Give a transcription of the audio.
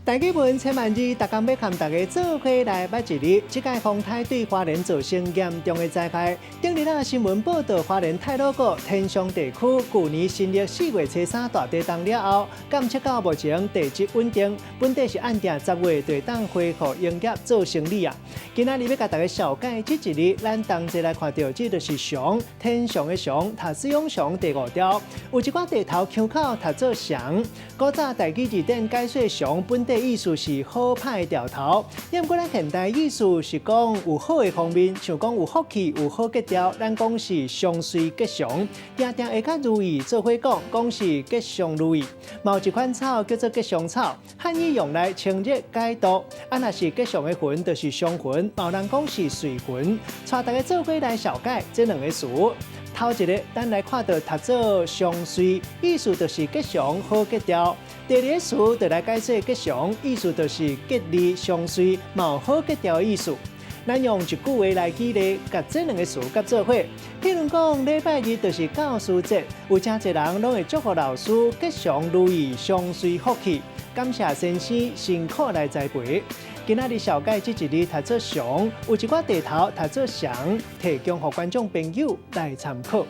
台語文千萬字，逐工欲共大家做伙來捌一字。這擺風颱對花蓮造成嚴重的災害。頂日仔新聞報道，花蓮太魯閣天祥地區舊年新曆4月初三大地動了後，監測到目前地質穩定，本底是按定10月就會當恢復營業做生理啊。今仔日欲共大家紹介這一字，咱同齊來看著，這就是祥，天祥的祥，讀使用祥第五調。有一寡地頭腔口讀做祥。古早台語字典解說祥本底意思是好歹兆頭，毋過咱現代意思是講有好的方面，像講有福氣、有好格調，咱講是祥瑞吉祥，定定會較如意做伙講，講是吉祥如意。嘛有一款草叫做吉祥草，漢語用來清熱解毒。啊，若是吉祥的雲，就是祥雲，嘛有人講是瑞雲。帶大家做伙來紹介這兩个詞。頭一个，咱來看著讀做祥瑞，意思就是吉祥好格調。第二个詞就來解說吉祥，意思就是吉利祥瑞，嘛有好格調的意思。咱用一句話來舉例，共這兩个詞佮做伙。譬如講，禮拜日就是教師節，有誠濟人攏會祝福老師吉祥如意、祥瑞福氣，感謝先生辛苦來栽培。今仔日紹介這一字讀做祥，有一寡地頭讀做祥，提供予觀眾朋友來參考。